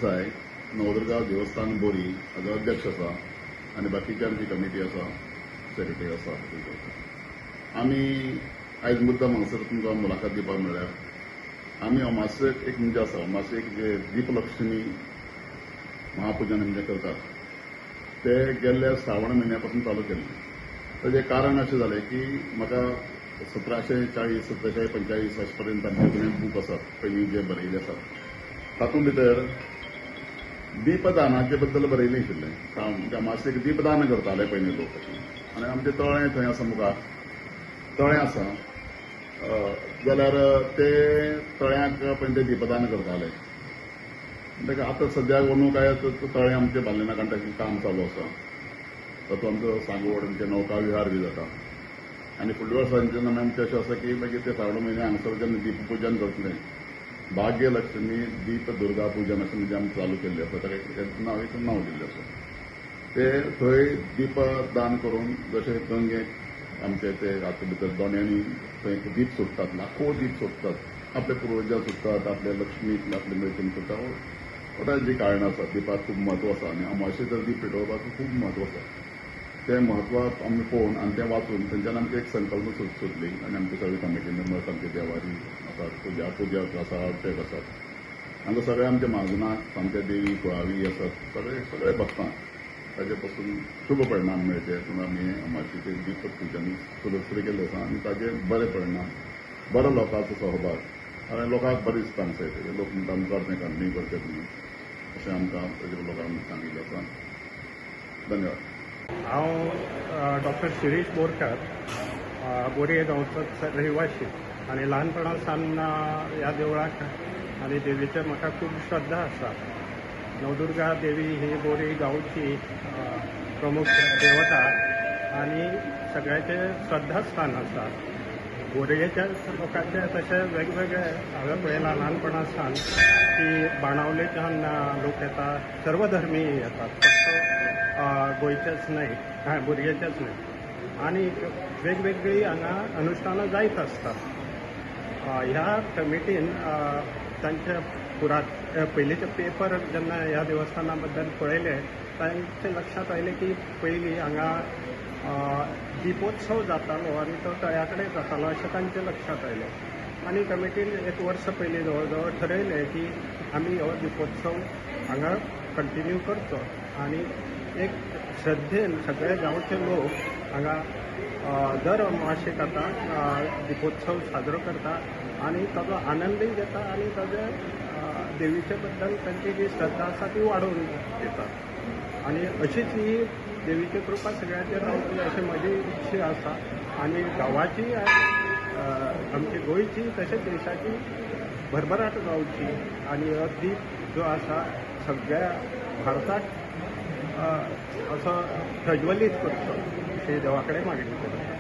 देसाय, नवदुर्गा देवस्थान बोरी हाजो अध्यक्ष आसा आनी बाकीची आमची कमिटी आसा, सेक्रेटरी आसा. आमी आयज मुद्दाम हांगासर तुमकां मुलाखत दिवपाक मेळ्ळ्या. आमी अमासेक एक म्हणजे आसा, अमासेक जे दीपलक्ष्मी महापुजन म्हणजे करतात ते गेल्ल्या श्रावण म्हयन्या पासून चालू केल्लें. ताजें कारण अशें जालें की म्हाका 1740, 1745 अशें पर्यंत आमचे जुने बूक आसात, पयलीं जे बरयल्ले आसात, तातूंत भितर दीपदानाचे बद्दल बरयलें आशिल्लें. म्हणजे अमासेक दीपदान करताले पयलीं लोक. आनी आमचें तळें थंय आसा, मुखार तळें आसा जाल्यार ते तळ्याक पयलीं ते दीपदान करताले. म्हणटकीर आतां सद्याक अंदू काय तळें आमचें बांदलें ना, कारण ताचें काम चालू आसा. तातूंत आमचो सांगोड, आमचे नौका विहार बी जाता. आनी फुडल्या वर्सांच्यान आमचें अशें आसा की मागीर ते श्रावण म्हयन्या हांगासर जेन्ना दीपपुजन करतलें, भाग्यलक्ष्मी दीप दुर्गा पूजन अशें म्हणजे आमी चालू केल्लें आसा. ताका एक नांव, एक नांव दिल्लें आसा. ते थंय दीपदान करून जशें गंगेक आमचे ते हातूंत भितर दोण्यांनी थंय दीप सोडटात, लाखो दीप सोडटात, आपले पुर्वजां सोडटात, आपल्या लक्ष्मीक आपले मेळटून सोडटात. वटा जी कारणां आसा, दिपाक खूब म्हत्व आसा आनी अमावशे तर दीप पेटोवपाक खूब म्हत्व आसा. तें म्हत्व आमी पळोवन आनी तें वाचून थंयच्यान आमकां एक संकल्प सोदली आनी आमचे सगळे कमिटी मेंबर्स, आमचे देवारी आसात, पुजा आसा, अर्चक आसात, हांगा सगळे आमचे म्हाजनाक, आमच्या देवी कुळावी आसात, सगळे सगळे भक्तांक ताजे पासून शुभ परिणाम मेळचे म्हणून आमी अमाशेचें दीपपूजन सुरू सुरू केल्लें आसा. आनी ताजे बरे परिणाम, बरो लोकांचो सहभाग आनी लोकांक बरें दिसता. हांगसर लोक म्हणटा मुखार तें कंटिन्यू करचें म्हणून अशें आमकां ताजे लोकांक सांगिल्लें आसा. धन्यवाद. हांव डॉक्टर शिरीष बोरकर, बोरये गांवचो रहिवाशी आनी ल्हानपणा सावन ह्या देवळाक आनी देवीचेर म्हाका खूब श्रद्धा आसा. नवदुर्गा देवी ही बोरी गांवची प्रमुख देवता आनी सगळ्याचें श्रद्धास्थान आसा. बोरयेच्या लोकांचे तशें वेगवेगळे हांवें पळयलां ल्हानपणा सावन की बाणावलेच्यान लोक येता, सर्वधर्मीय येतात, फक्त गोंयचेच न्हय, बोरयेचेच न्हय. आनी वेगवेगळीं हांगा अनुश्ठानां जायत आसतात. ह्या कमिटीन तांचे पुरात पयलींचे पेपर जेन्ना ह्या देवस्थाना बद्दल पळयले, तांचे लक्षांत आयलें की पयलीं हांगा दिपोत्सव जातालो आनी तो तळ्या कडेन जातालो अशें तांचे लक्षांत आयलें. आनी कमिटीन एक वर्स पयलीं जवळ जवळ ठरयलें की आमी हो दिपोत्सव हांगा कंटिन्यू करचो आनी एक श्रद्धेन सगळे गांवचे लोक हांगा दर अमावशेक आतां दिपोत्सव साजरो करता आनी ताजो आनंदय घेता आनी ताजे देवीचे बद्दल तांची जी श्रद्धा आसा ती वाडोवन घेता. आनी अशीच ही देवीची कृपा सगळ्यांचेर रावची अशें म्हजी इच्छा आसा आनी गांवाची, आमची गोंयची तशेंच देशाची भरभराट जावची आनी हो दीप जो आसा सगळ्या भारताक असो प्रज्वलीत करचो अशी देवा कडेन मागणी करता.